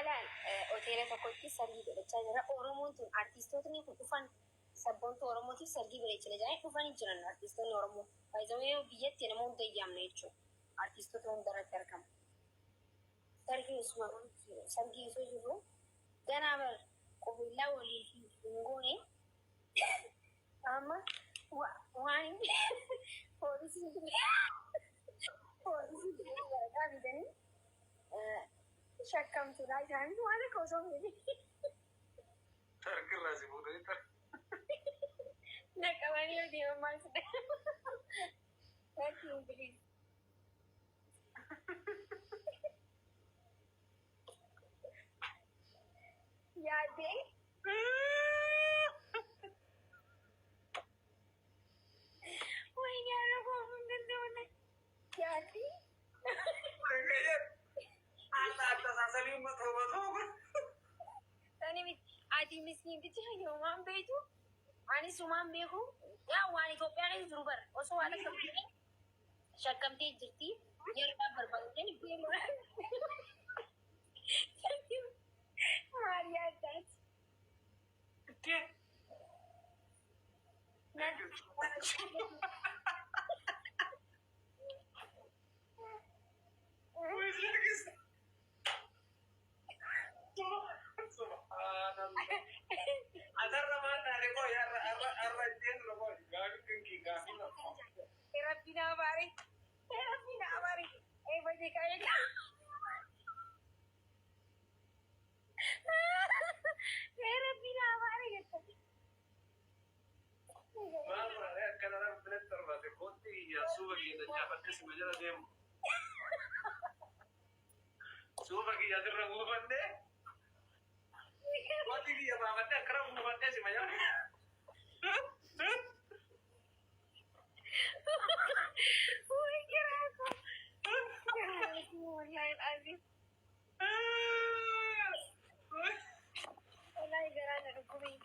Amma laal hoteela tokkotti sargii godhachaa jira. Oromoon tun artiistootni kun dhufan sabboontuu Oromootiif sargii bareechina jedhanii dhufanii jiran artiistoonni Oromoo. By the way biyyatti nama hunda hin yaamne jechuudha. Artiistoota hunda irratti argama. Sargii osuma sargii osoo jirru ganaa bar qubeellaa walii hin goone amma waan poolisiin poolisiin waraqaa fidanii shakkamtuudha isaanii waan akka osoo hin Sargirraa si fuudhanii tar. Na qabanii yoo deeman maal si Natti hin bilis. Yaaddee wayini har'a koofuu hin danda'u. Yaaddee. Sani miti ati miskiintichi yoomaan beektu anis sumaan beeku yaa waan Itoophiyaa keessa jiru bara osoo waan akka beekne shakkamtee jirti yeroo barbaaddan deemu. Maal yaaddaati? Rabbi naa baare. Rabbi naa baare. Ee badii kaayee. Ee Rabbi naa baare jette. Suufa kiyya asirra buufadhee wanti kiyya baafadhee akkana buufadhee si fayyadu. Wuy garaa koo. Garaa koo wallahi alazim. Wallahi garaa na dhukkubee.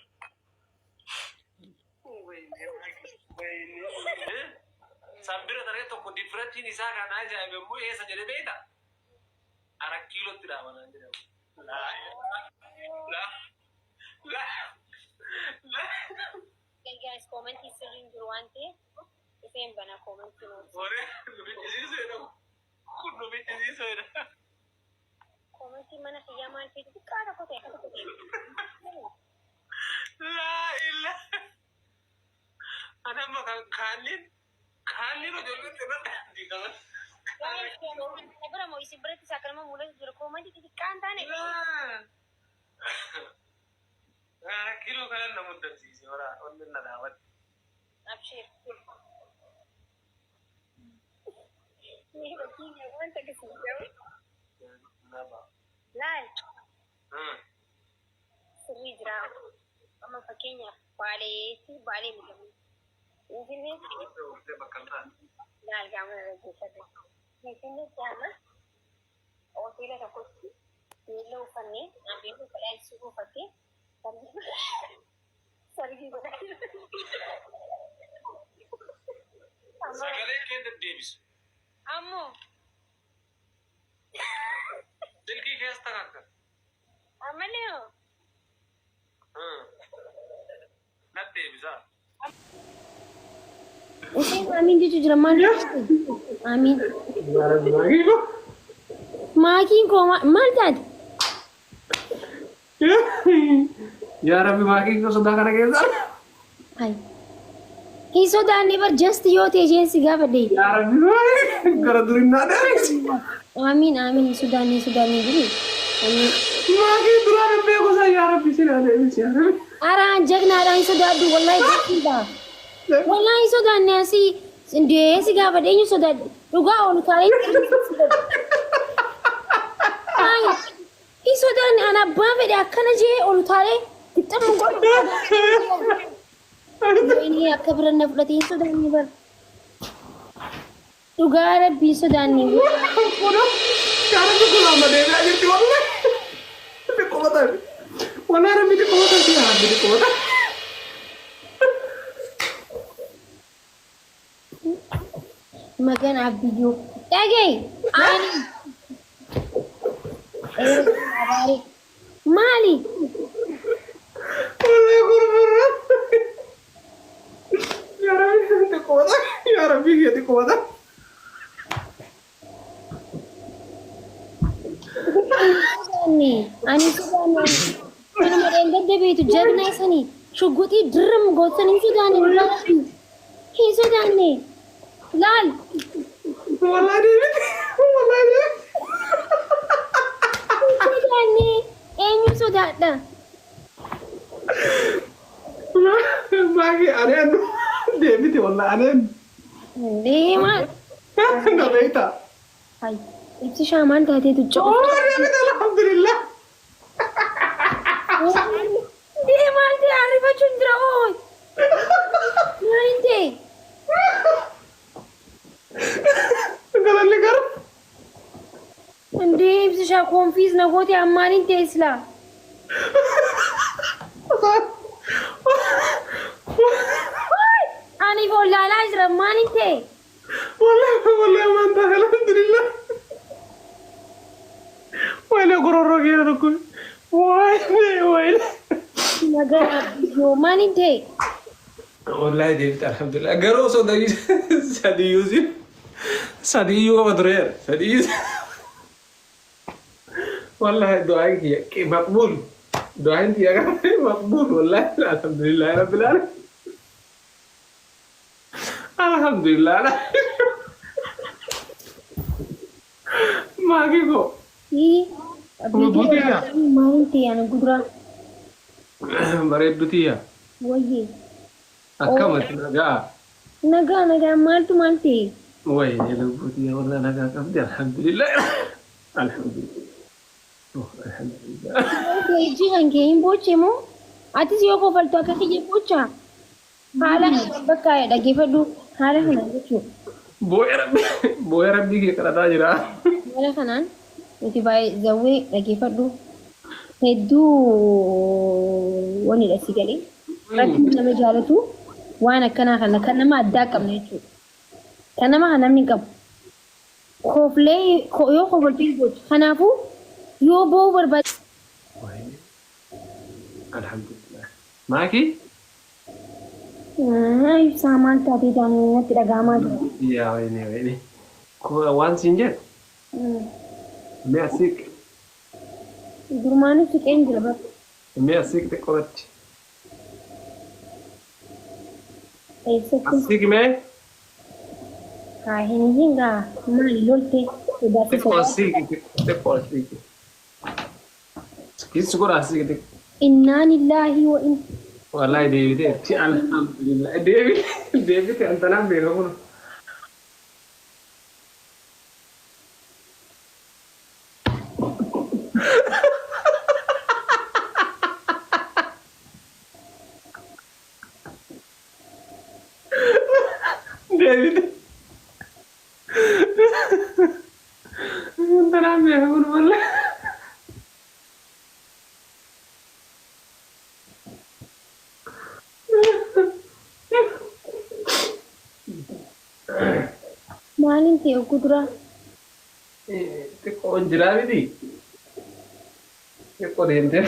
San bira taree tokko differentiin isaa kan ajaa'ibe immoo eessa jedhee beekta? Arat kiilootti dhaabanaan jedhamu. Laa laa laa laa. Guys, commentii sirriin jiru waan ta'eef ifeen bana commentii nuuf. Waree nu ficcisiiseedha. Kun nu ficcisiiseedha. Commentii mana kiyyaa maal feetu xiqqaa tokko ta'e akka tokko ta'e. Laa ilaa. Ani amma kan kaanniin kaanniin ijoolleen irra daandii qaban. Guys, na bira moo isin biratti isa akkanuma mul'atu jira commentii xixiqqaa hin taane. Laa. Kiiloo kanan na muddamsiise wara onni na dhaabate. Abshir. Mee fakkeenya wanta akkasii jedhamu. Laal sirrii jira. Amma fakkeenyaaf Baaleetti Baalee midhamu. Finfinneetti laal gaama irra geessate. Finfinneetti amma hoteela tokkotti beelloo uffannee beelloo uffadhaa suufii uffattee sargii godhaa. Sagalee kee deddeebisu. Ammoo Silkii keessa takka. Ammallee hoo? Natti deebisaa. Isheen amiin jechuu jira maal amiin. Maakiin koo maal taate? Yaa Rabbi, maakiin koo sodaa kana keessa. Hai. Hin sodaanne bar, just yoo ta'e isheen si gaafadhe. Yaa Rabbi, gara durinnaa dheerisi. Amiin, amiin, hin sodaanne, hin sodaanne jiru. Amiin. Maakiin duraan hin beeku isaa. Yaa Rabbi, sinaa deebisi, yaa Rabbi. Araan jagnaadhaan hin sodaadhu, wallahi gaaffiidha. Wallahi hin sodaanne asii indee si gaafadhe, eenyu sodaadhu? Dhugaa oolu taa'ee. Hai. Hin sodaanne, an abbaa fedhe akkana jee ol utaalee fixxamu godhu. Inni akka bira na fudhate hin sodaanne bar. Dhugaa Rabbii hin sodaanne. Kun yaa Rabbi, kun amma deebi'aa jirti, wallahi. Xiqqoo ta'e. Wallahi Rabbi, xiqqoo ta'e, yaa Rabbi, xiqqoo ta'e. Magan Abbiyyuu. Dhaga'i. Ani. Abaaree. Maali? Wallahi gurgurra. Yaa Rabbi xiqqoodha. Yaa Rabbi kiyya xiqqoodha. Sodaanne ani sodaanne kanuma dheengadda beektu jagna sanii shugguxii dirram gootan hin sodaanne dhugaa rabbi hin sodaanne laal. Wallahi deebite. Wallahi deebite. Hin sodaanne, eenyu sodaadha? Maaki aneen deebite wallahi aneen. Deemaa. Na beektaa? Hay, ibsishaa maal taateetu Oh, deebite alhamdulillah. Deemaa ta'e arrifachuun jira ooy. Maal hin ta'e? Galalli gara. Indee ibsishaa confuse na goote ammaan hin ta'e silaa. Ani follaalaa jira maal hin ta'e? Wallahi wallahi waan ta'e alhamdulillah. Wayile gororoo keessa tokko. Wayile wayile. Nagaa biyyoo maal hin ta'e? Wallahi deebite alhamdulillah. Garuu osoo sadiyyuu si sadiyyuu qaba tureera. Sadiyyuu. Wallahi du'aan kiyya maqbuul. Du'aan kiyya maqbuul wallahi alhamdulillah rabbil alamin. Alhamdulillah. Maaki ko. Viidiyoo maal hin ta'e ani gudura Bareeddu tiyya. Wayyee. Akkamatti nagaa? Nagaa nagaa, maaltu maal ta'e? Wayne lubbuu tiyya warra nagaa qabdi alhamdulillah. Alhamdulillah. Oh, alhamdulillah. Ijji kan kee hin booche moo? Atis yoo kofaltu akka kiyya boochaa? Haala bakka dhaggeeffadhu haala kanaan jechuudha. Boo'ee rabbi boo'ee rabbii kee kadhataa jira. Haala kanaan nuti baay'ee zawwee dhaggeeffadhu hedduu wanidha si galee. Rabbiin nama jaalatu waan akkanaa kana kan nama addaa qabna jechuudha. Kan nama kan namni hin qabu. Koflee yoo kofaltu hin boochu. Kanaafuu yoo boo'uu barbaade. Wayne alhamdulillah. Maaki? Ibsaa maal taatee taanii natti dhaga'amaa jira. Yaa wayne wayne. Waan siin jedhu mee asiq. Durmaanuu siqeen jira bakka. Mee asiq xiqqoratti. Eessatti? Asiq mee. Haa hin hingaa maali lolte sodaatti Xiqqoo sodaatti. asiqi xiqqoo asiqi. Kiss godha asiqi xiqqoo. Innaa lillaahi wa in. Wallahi deebiteetti alhamdulillah. Deebite deebite antanaan beeka kun. Deebite. Antanaan beeka kun wallahi. Maaliin ta'e oguu dura? Xiqqoon jiraa miti. Xiqqoo deemtee.